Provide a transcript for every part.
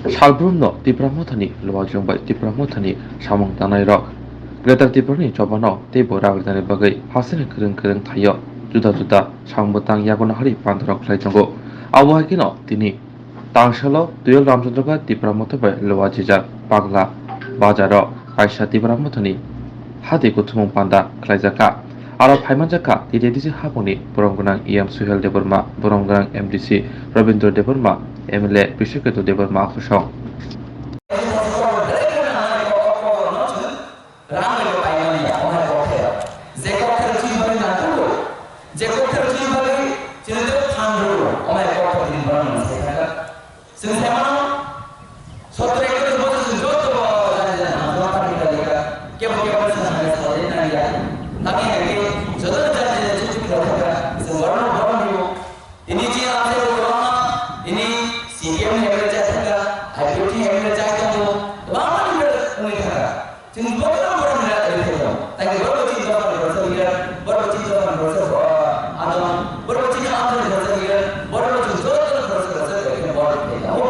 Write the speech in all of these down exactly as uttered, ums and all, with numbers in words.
Salbrumno Tipra Mothani luajwng bai Tipra Mothani samung tangnairok Greater Tripurani chobano teibo rang rinani bagwi hasteni kwrwng kwrwng thaio juda juda samung bwtang yago nahari pandarok khlai tongo. Abo hai kheno tini Tangsalo Tuyal Ramchandra bai Tipra Motha bai luajijak Pagla Bazaro kaisa Tipra Mothani hati kuthumung panda khlaijak kha. Aro phaimanjak kha T T D C habangni borom gwnang E M Suhel Debbarma, borom gwnang M D C Rabindra Debbarma, M L A Biswaketu Debbarma akhosong. Rang bai bo paimani ya, omo hai kok thero. Je kok thero chini bagwi nangkukgo, je kok thero chini bagwi chini tei phan rwgo, omo hai kok thero chini borok nang sai thangkha. Chwng sai mano, sotro ekatris bochor chwng joto bo jani jani hamjakma thangwi khlaijak kha. Kebo kebo chwng hamya salai nang ya. Tamni hai khe joto jani jani chuti khlai thangkha. Chwng borokno borom rwo. Tini chini amchairok kwbangma, tini C P M ni M L A chai thangkha, I P F T ni M L A chai tongo, kwbangma leader wngwi thangkha. Chwng jotono borok ni rajani thai tongo. Tei borok chini dophani boroksa leader, borok chini dophani boroksa, ah, adong, borok chini amchaini boroksa leader, borok chini jotono boroksa boroksa borok thai tongo.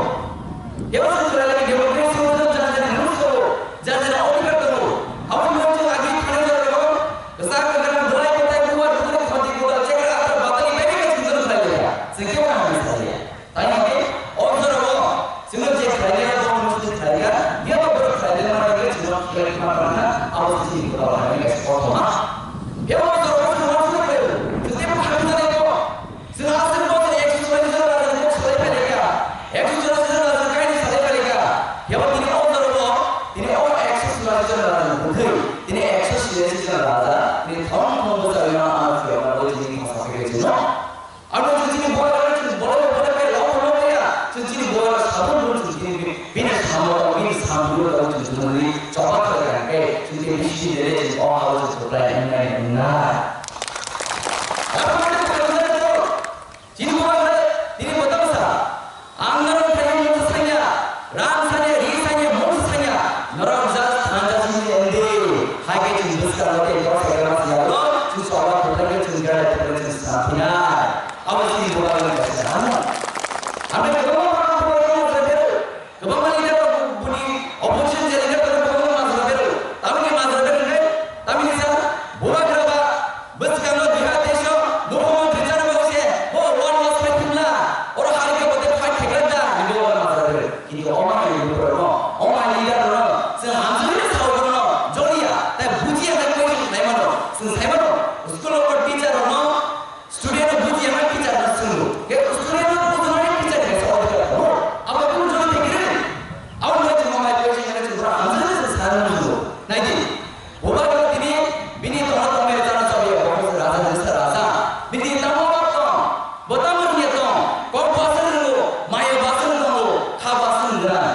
Kebo chwng kwlai democracy o jani jani rules tongo, jani jani odhikar tongo. Abo ni chwng agi thani jora tongo. Kwchak kwkhrang, bwlai kwthai, bubar buthai, khoti kodal, chekra akhra, batali, baikhe chwng joto khlai ya. Chwng kebo hamya sa ya. Tani hwnkhe o jorao chwngno je khlainai, borokno chwng khlainai, phiya bo borok khlainai manai hwnkhe chwngno khlai ma tangkha, abo se chini kwtal hamya kaisa kothoma. Phiya bo o jorao chwng uansukwi phaio, chwng teibo hamya janaino. Chwng aswk bo chwng ekso chwraisi jon rajani kok salai phailai kha, ekso chwraisi jon rajani kahini salai phailai kha. Phiya bo tini o jorao, tini o ekso chwraisi jon rajani bwthwi, tini ekso chwraisi jon raja, tini thong thong bwcharwi mano ano phiyokna bagwi tini thangsa phaikhai chwngno. Ano chwng chini bubagra chwng bolai bo bolai khe lok lok ya, chwng chini bubagra sabun bo chwng chini bini samung, bini samung bo chwng chini choba khlai kha khe chwng tei bisi dele chwng o hao chwng kwplai wngnai wngnai. Abo mane kwrwngnairok chini bubagra tini bo tamo sa. Ang norok thani mungsa sanya, rang sanya, ri sanya, mungsa sanya, norok just thangja sini endi, hai khe chwng bwskango tei kok sai khe ma siyalo, chwng choba kwplai khe chwng gada kwplai chwng swnam phinai. Abo chini bubagra ni kaisa hamya. Hamya kwbangma borok borok ni majra bero, kwbangma leader rok buni opposition je leader rok kwbangma majra bero, tamoni majra bero hwnkhe, tamoni sa bubagra ba Bwskango Bihar desh o mukhyamantri chana bagwi se bo one was five thumla, oro hari khe bote fight kheklak da, hinwi bo wana majra rw. Kintu o manwi rw borokno, o manwi leader rwno, chwng hamjagwi sao borokno, joliya, tai bujiya, tai question khlai mano, chwng sai mano, school o teacher rokno, student rok bujiya ma teacher no swngwi, khe student rok bujinani teacher kaisa odhikar tongo, abo kunu joli thangwi rw, abo bai chwng o manwi question khlai chwng borok hamjagwi chwng sai mano, nai di. Bubagra tini bini tongna tongmani chana chawi ya, bo khe raja ni sa raja. Bini tamo bak tong, bo tamo ni tong, kok baswk rwngo, maya baswk tongo, kha baswk rwna.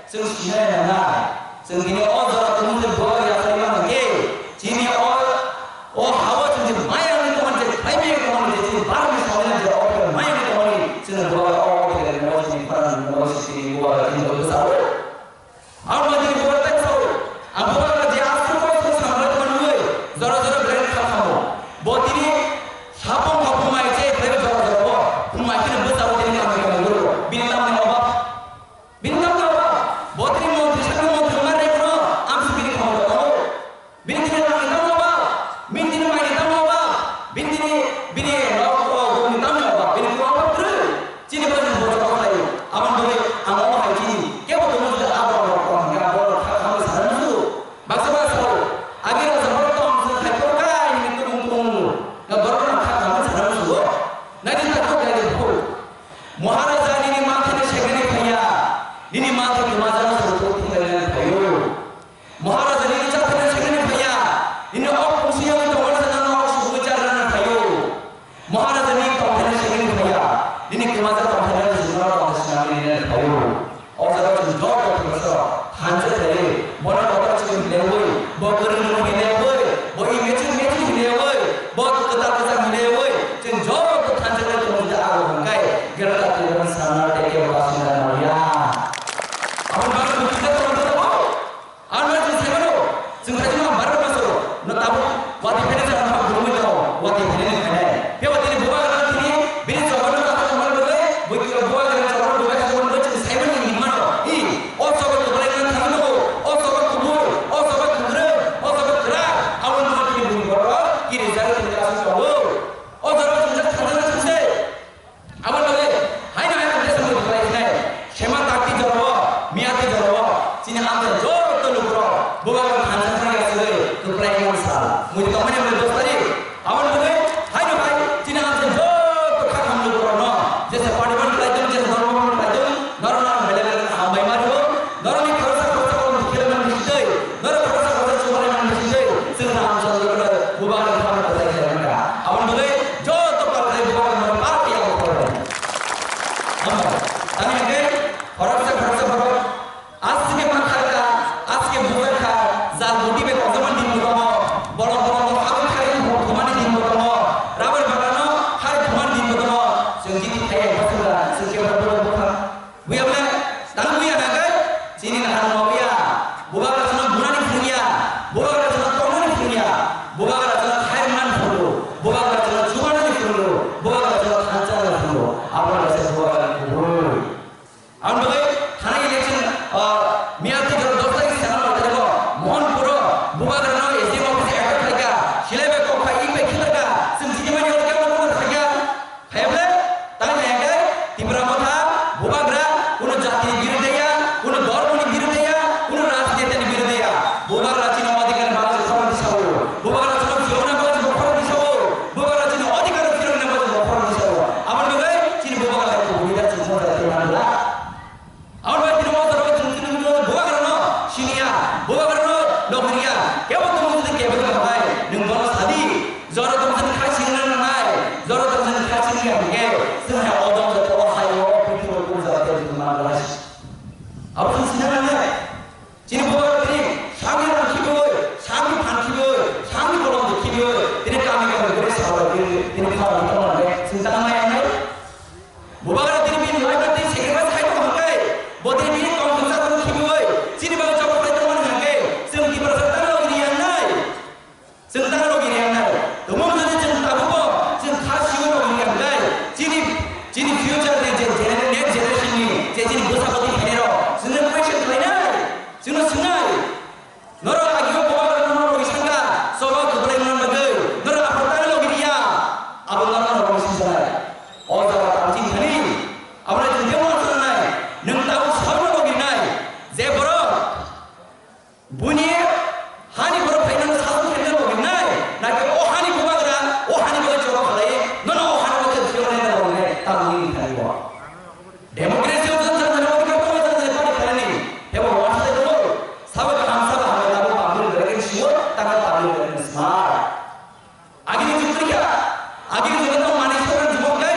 Chwng sinai nangnai. Chwng tini o jora tongmani borok yachai mano khe, chini o, o ha-o chwng je maya wngwi tongmani je, khlai maya wngwi tongmani je, chini barokni samani je, o maya wngwi tongmani, chwng borok o, o, chini khorang, o, chini borok chini borok sao. Ang bo chini borok tai sao. Ang borok je aswk kok samlai tongmani, jora jora belai kha khamo. Bo tini sapung sapung mai che, khlai jora jora bo. Phung mai tini bwsao tini kamai kamai guru. Bini tamni oba. Bini tamni oba. Bo tini montri sakni montri ma rek no, ang si bini khamo tongo. Bini tini rang ni tamni oba. Bini tini mai ni tamni oba. Bini tini bini rok rok ni tamni oba. Bini kuma oba kwrwi. Chini bini bo chok lai. Abang bini ang omo hai chini. Kebo tongmo jodi abo rok rok tong ya bo rok kha kha sana musu. Baksa baksa rok. Agi rok jabor tong sa khai por kai ni tumung tumung. Na borok rok kha kha sana musu. Na di ta ko kai ko. Maharaja nini manthani segani phaiya, nini manthai kwmajano soro thok thunglai nani phaio. Maharaja nini chathani segani phaiya, nini ok pungsi yangwi tongmani sanano ok subui charnani phaio. Maharaja nini tongthani segani phaiya, nini kwmaja tongthani sinano tongthai sinani nini phaio. O jaga chwng joto thwngsa thansa khlaiwi, bono kotor chikon hinwi, bo kwrwngmung hinwi, bo imagine imagine hinwi, bo kwtal kwchang hinwi, chwng joto thansa khlai tongmani je abo hwnkhai, Greater Tipraland sana tei kebo kasina nangya. Aboni bagwi bo kisa tongmani tabo. Ano chwng sai mano, chwng sai mano, Bharat Bharsha no tabuk watwi phene sa no gurumwi tongo, watwi phene ni phainai. Phiya watwi ni bubagra tini bini choba no tabuk tongmani bagwi, bui kiro bubagra ni choba no bubagra choba no chwng sai mano ni mano. I, o choba kwplai no thangwi tongo, o choba kubui, o choba kwkrwi, o choba kwrak, abo no tini bui borok kiri jagwi tini aswk tongo. O jora chwng jak thangwi chwng se. Aboni bagwi haino haino khe samung khlai khnai. Sema takti jorao, miyati jorao, chini amchai joto lukurok bubagra thansa thangya swi kwplai mani sal. Mui tongmani mui dos tarik. Aboni bagwi haino hai chini amchai joto kha kam lukurokno jesa party ban khlai tong, jesa dhormo ban khlai tong, norokno ang belai belai hambai ma rwo. Norokni khoroksa khoroksa kolom khelai mani bisingtwi, norok khoroksa khoroksa chubalai mani bisingtwi, chwng Ramchandra no bubagra ni pharno kwchai khlai mankha. Aboni bagwi joto palkhai bubagra no party abo khoroknwi. Hambai. Tamni hwnkhe khoroksa khoroksa borok aswk khe mankharkha, aswk khe bujakha, jal boti bai tonjakmani din bo tongo, bolong bolong no aboni khai thumani din bo tongo, rubber bagan no khai thumani din bo tongo. Chwng chini khai bai bwswk da, chwng khe borok bwkha. Buya mane, tang buya na kai, chini na hano buya. Bubagra chwngno bunani phunukya, bubagra chwngno tongmani phunukya, bubagra chwngno khairoknani phunukgo, bubagra chwngno chubanani phunukgo, bubagra chwngno thansa rwna phunukgo. Abo wngkha se bubagrani kubui. Aboni bagwi thana election, ah, miyati jora dos tarikh sana nai tarikho Mohanpuro bubagrano S D M office attack khlaikha, silai bai kok phai ing bai khibarkha, chwng chini mani hor kebo bubagra thangya. Haible, tang haible, Tipra Motha, bubagra, kuno jati ni birudhe ya, kuno dhormo ni birudhe ya, kuno rajniti ni birudhe ya. Bubagra chini odhikar ni bagwi khorang di sao. Bubagra chini jogna bagwi khorang di sao. Bubagra chini odhikar ni bagwi khorang di sao. Aboni bagwi chini bubagra hai kubuni da chini motha tei nangla. Aboni bagwi tini o jora o chwng chini bubagrano siniya, bubagrano nokriya, kebo tongmung tei kebo tongmung hai, nwng bono sadi, jora tongmani kha sini nangnai, jora tongmani kha sini ya hwnkhe, chwng hai odom jora o hai o prithibi o kung jora tei chwng manglai. Abo chwng sini nangnai. Chini bubagra tini sangni rang khibiwi, sangni phan khibiwi, sangni kolom khibiwi, tini kami kami guri sawi tini kha tongmani chwng tangmani. Bubagra tini bini life tei sacrifice khai tong hwnkhe, bo tini bini tong kwchak tong khibiwi, chini bagwi chobok khai tong mani hwnkhe, chwng Tiprasa tang logi riya wngnai. Chwng tang logi riya wngnai. Tongmung jodi chwng tabukbo, chwng kha siwi logi riya wngnai. Chini, chini future ni je gener-, next generation ni je chini bwsa bwtwi phainairok, chwngno question khlainai, chwngno swngnai. Norok agio bubagra norok logi sangkha, sobo kwplai mwnang bagwi, norok aphuru tang logi riya, abo norok norok logi singsanai. O jaga tang chini thani, aboni chini temo sanai, nwng tabuk sabno logi nai, je borok, buini hani borok phainano sajwk khaina logi nai, naki o hani bubagra, o hani bagwi choro khalai, nono o hani bagwi choro khalai logi nai, tang logi thani bo. Democracy o jang jang jang odhikar tongo, jang jang party khlainani. Ebo wansai tongo. Sabo kaham, sabo hamya, abo public relations o, tamo public relations smart. Agini jug tongkha, agini jug tong mani sokan jug kai,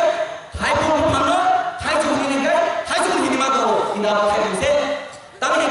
hai pun pun no, hai jug hini kai, hai jug hini ma tongo. Inda abo khai se. Tamni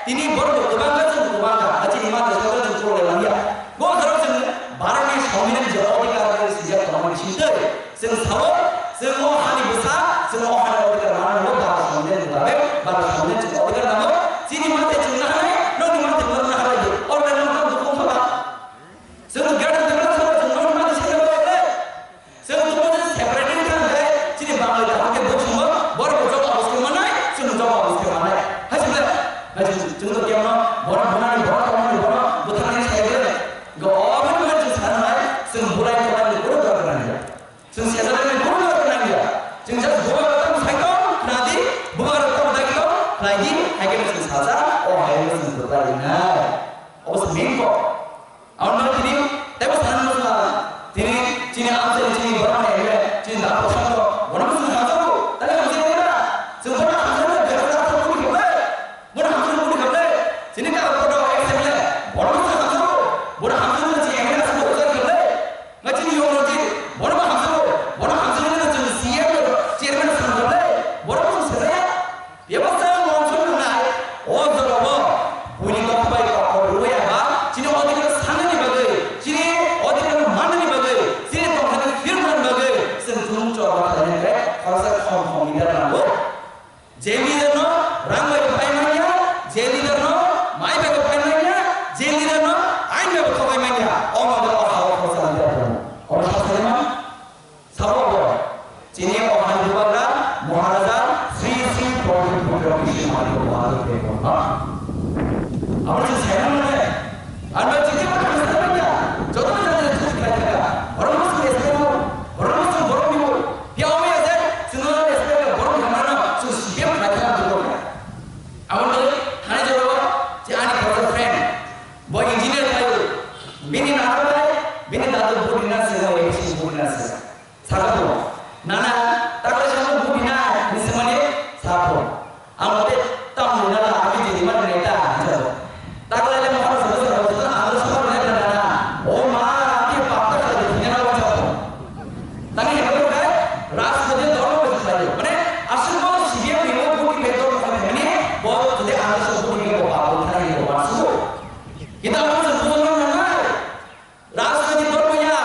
Tini borok kwbangma chwng kwbangma, achini ma jora chwng chwng lai manya. Bo jora chwng Bharatni Songbidan je odhikar rok swijak tongmani sintwi chwng sao, chwng o hani bwsa, chwng o hani odhikar manango Bharat Songbidan mutabek, Bharat Songbidan chwng odhikar nango. Chini mate chwng naharnai, nokni mate norok naharnai di. Oro nokno dukung khaba. Chwng greater Tipraland sabo chwng nokni mate swijak tongmani. Chwng tongmani separate wngkha hwnkhe chini Bangalai kaham khe bo chwngbo borok bo job abos khe mannai, chwngno job abos khe mannai. Hai chwng le, hai chwng, chwng to kemno bono, bonani bono, tongmani bono, bwtharni sai le. Go obo ni chwng sana hai, chwng bulai tongmani bono dor nangya. Chwng sejalani bono dor nangya. Chwng just bubagra tamo sai tong, khna di, bubagra tamo dagi tong, khlai di, hai khe chwng sacha, o hai chwng bwtharnai. Obo se main kok. Aboni bagwi tini teibo sana muchungo ang. Tini chini amchaini chini borok ni M L A, chini da Prashanto, bono muchung hamjago. Tani hamjak nai na? Chwng bono hamjaknai, bera da thok budi khamnai. Bono hamjaknai budi khamnai. Chini kaka koto ex M L A, bono muchung hamjago. Bono hamjaknai chini M L A aswk bo ujar khamnai. Nga chini yong rok chini, bono bo hamjago. Bono hamjaknai chini C M, chairman aswk hamjaknai. Bono muchung sejaya. Bebaksa mongso wngnai, o jorao buini kok bai kok rwui aba, chini odhikar sanani bagwi, chini odhikar mannani bagwi, chini tongthani phirmani bagwi, chwng chwng chorba khlainai khe khoroksa khom khom leader nango. Je leader no rang bai bo phai manya, je leader no mai bai bo phai manya, je leader no ain bai bo thobai manya, o maga o ha o khoroksa leader tongo. Omo sa sai ma? Sabo bo, chini o hani bubagra Maharaja Sri Sri Prodip Putro Bishnu Manik Bahadur Debbarma. Abo chwng sai mano ne? Ano chini ma thang sai manya. Joto jani chwng khlai thangkha. Borok no chwng respect mo. Borok no chwng borok ni mo. Phiya omo ya je chwng no respect ka borok ni hamya no chwng sibiyam khlai thangkha borok ya. Abo no thani jora o je ani close friend. Bo engineer khlai o. Bini nana bai, bini dadu budi na se, budi na se. Saka bo, "Nana, takle samo budi na," hinwi swngmani sa pho. Ang tei, "Tamni nana, ami jodi mani neta," hinwi sa pho. Takle le mohor sa sa sa sa ang sa pho neta nana. O ma, ami pap ta sa di nana wa sa pho. Tani hebo kai, ras ko de dolo ko sa di. Mane, asuk bo sibia ni mo budi ke dolo ko mane, bo de ang sa budi ke bo pap ta ni ko ma su. Kita mo sa budi nana. Rajniti dhormo ya,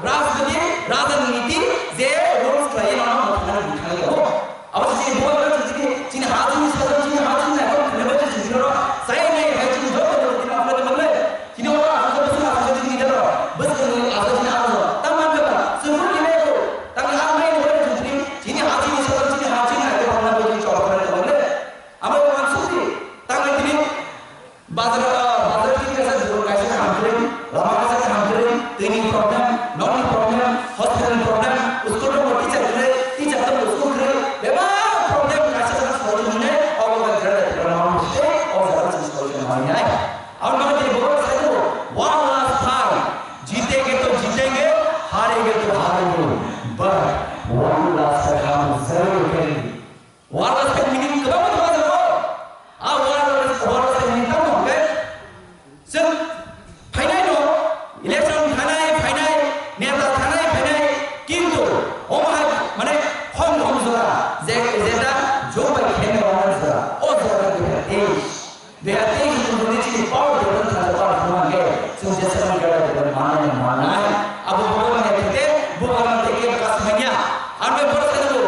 rajniti, rajaniti je rules khlai mano, mwthangna bwthangwi tongo. Abo se chini bubagra chini, chini ha chini sajak chini ha chini naikol khwlaibai se chini oro sai nai hai chini joto joto chini aphla tongmani. Chini oro aswk bwswk aswk chini leader rok, bwswk ni aswk chini aro. Tamo wngkha ba, chwng phuru ni nai ko, tamo ang nai ni bai chini, chini ha chini sajak chini ha chini naikol khwlaibai chini chobok khlai tongmani. Abo wansukdi, tamo tini Bazar, bazar tini kaisa jora kaisa khe hamkhe, lama kaisa khe hamkhe, tini problem, nokni problem, hospital ni problem, school rok teacher kwrwi, teacher tamo school kwrwi, bebak problem kaisa khe solution hwnwi, obo khe greater Tripura Mount State, o jaga chwng solution manwi nai. Aboni bagwi tini borok sai tongo, one last fight, jeetenge to jeetenge, harenge to harenge, but one last fight hum zarur khaenge. Warless meaning kwbangma kwbang jago. A warless, warless meaning tamo hwnkhe chwng phainai no, election thanai phainai, neta thanai phainai, kintu omo hai mane khom khom jora je, jeta jok bai khenai rok jora, o jora khe tei. Dui hajar teis ni juni chini power development thangsa power phunukma khe chwng jesa ni gada development manai manai. Abo bubagra ni thete bubagra ni theke bwkha swmanya. Ang bai borok sai nw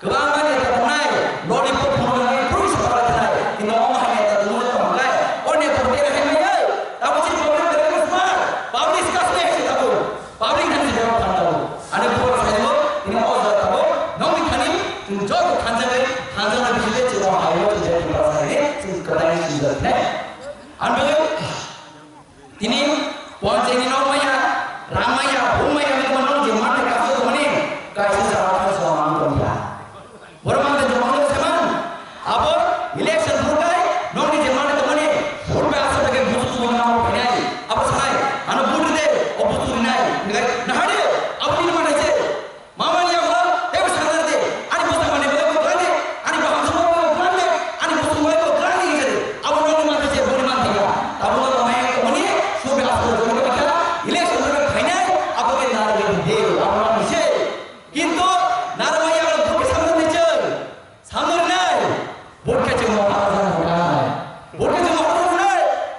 kwbangma neta tongnai, lollipop phunuknai, puri sa pala thanai. Kintu omo hai neta tongmani tongkha. O neta tongmani hai manya. Tamo chini problem kwrwngma smart. Public discuss nai hai se tabuk. Public thani se jawab khan tabuk. Ani bubagra sai nw, tini o jaga tabuk. Nokni thani, chwng joto thansa bai, thansa na bising de chwng o hai o chwng jai khe bwsai de, chwng kwtai chwng jai khe. Ang bagwi tini ponchayni nok maya, rang maya, hum maya, hwnwi tongmani nok je mantha kaisa tongmani, kaisa jaga khe joma tongya. Borok mantha joma tong se man. Abo election phurkai nokni je mantha tongmani, vote bai aswk bai khe busu tongmani nok phainai. Abo sanai, ano vote ride, o busu rinai. Hwnwi nahari, abo nini mantha se. Mama ni yago, tebo sanjak de, ani bwswk manwi bai bo kwlangdi, ani baham songma bai bo kwlangdi, ani bwswk bai bo kwlangdi hinwi sadi. Abo nokni mantha se boni mantha ya. Abo no maya tongmani, subi aswk joni bai kha, election bai phainai, abo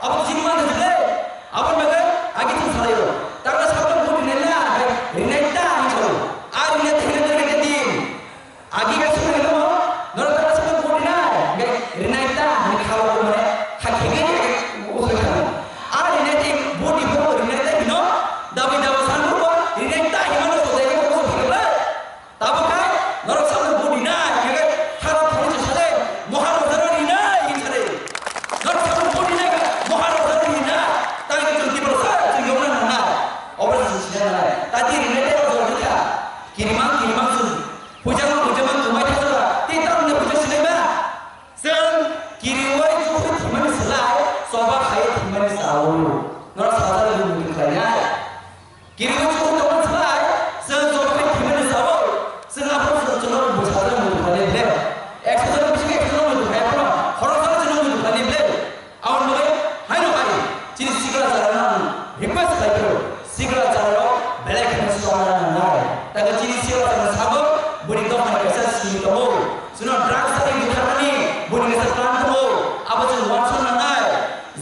Abo sini mana sih? Abo mereka agi tuh saya. Tanggal satu pun rinai na, rinai ta ito. Ah, rinai ta, rinai ta, rinai ta. Agi ka sini rinai mo, nor tanggal satu pun rinai, rinai ta, rinai kalau mana, kaki rinai, usah kan. Ah, rinai ta, budi pun rinai ta, ino, dabi dabi sanggup, rinai ta, ino, so dai, so dai. Tabo khe norok samung budi nai, khe khe haro thani se sale, Maharajano rinai hinwi sale. Norok samung budi nai, Maharajano rinai. Tang khe chwng Tiprasa, chwng yokna nangnai. Obo se sina nangnai. Tati rinai tei ojol khe kha. Kirimang, kirimang chwng. Huijama, huijama chwng mai thangsa. Tei tamni huija sinai ma. Chwng kiriui chukhu thwimani slai, choba khai thwimani sao. Norok sajak rwngmung khlainai. Kiriui chukhu tongmani slai, chwng choba khai thwimani sao. Chwng aphuru chwng chwngno bwsajak rwngmung khlainai ble. Ekso jona bisingo ekso jona rwngmung khlai phano, khoroksa chwngno rwngmung khlainai ble. Aboni bagwi haino hai chini sikla chwrairokno ang request khlai phano, sikla chwrairok belai kheno chwla nangnai. Tangkhe chini sikla chwrairokno sabo bwrwi dophani kaisa simi tongo. Chwngno drugs addict wngkha thani bwrwi kaisa plan tongo. Abo chwng uansuk nangnai.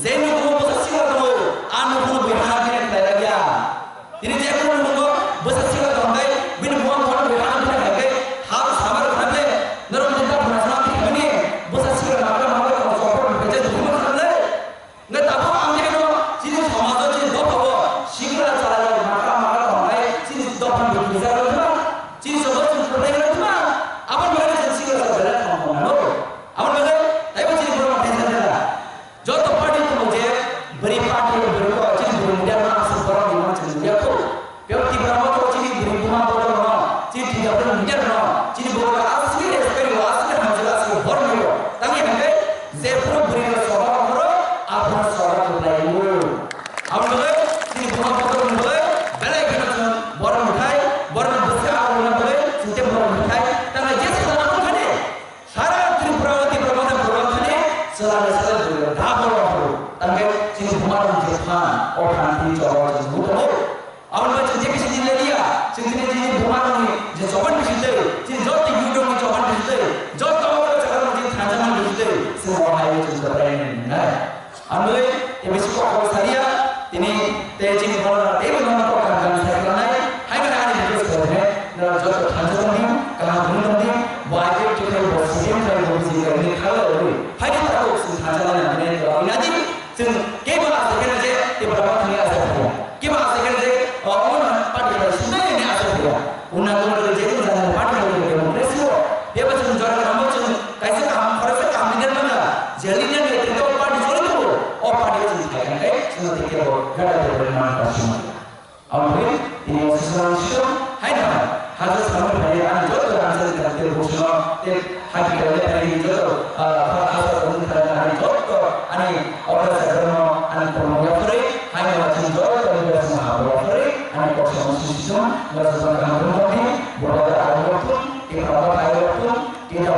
Je nukhungo bwsa sikla tongo, a nukhungo bwrwi ha khe khlai rwya. Tini je kunu nungo bwsa sikla tongkhe, bini buma bono bwrwi ha khe khlai khe, ha sama rwkha khe, norok ni ta bwsa sama khe bini bwsa sikla makra makra tong sokro khe je dukhuma khlai. Nge tabuk ang khe no chini somajo chini dophao sikla chwrairok makra makra tongkhe chini dophani bwtwi rijak rwkha, chini somajo chini kwplai rwkha, aboni bagwi chini sikla chwrai belai tong tong nang. Aboni bagwi taibo chini borok ma tension rwkha. Joto party tongo je bwrwi party o bwrwi ko chini bwrwi leader no aswk borok ni mano chini leader ko. Piyok Tipra o to chini bwrwi buma bodol no, chini thida bwrwi leader no, chini bwrwi aswk respect o, aswk hamjak, aswk bor ni o. Tangwi hwnkhe je phuru bwrwi no soba horo, aphuru soba kwplai o. Aboni bagwi chini buma bodol ni bagwi belai kheno chwng borok mwthai, borok ni bwswk abo ni bagwi chwng tei borok mwthai. Tangwi je soba no khani Sara Tripura o Tipra Motha program thani chwla ni sara jora da boro horo. Tangkhe chini buma rok je phan, o phan twi cholo chini buto ho. Aboni bai chini je kisi jin le dia, chini chini chini buma rok ni je choban bisi tei, chini joto yudong ni choban bisi tei, joto o chakar ni chini thansa man bisi tei, chini o hai chini chakar ni nai. Amtwi tei bisi kok kok saria, tini tei chini borok rok teibo nono kok kaham kaham sai klanai, hai mani ani video sai khe, norok joto thansa tong di, kaham hwnwi tong di, bo I P F T khai, bo C P M khai, bo B J P khai, hwnwi kha bai rwdi. Hai di takhuk chwng thansa lai nang hwnwi rwdi nadi, chwng kebo asa khe na je, tei borok thani asa khe. Kebo asa khe je, o, omo no party khlai sundai ni asa khe. Unna kunu kunu je kunu jani party kunu kunu democracy o. Beba chwng jora kamo chwng kaisa kaham, khoroksa kaham leader manya. Je leader ni tei o party choli tongo. O party chwng thai kang kai chwng tei kebo gada de man ka suma. Aboni tini o sisra sisra hai na. Hajo samung phai ani joto rang sa kang tei buchno tei Hati kaya tadi joto, ah, apa, apa pun kerana hari joto, ani orang sekarang ani pun yapri, ani macam joto, ani biasa apa yapri, ani kosong sistem, biasa sama kamu pun, berada ada pun, kita apa ada pun, kita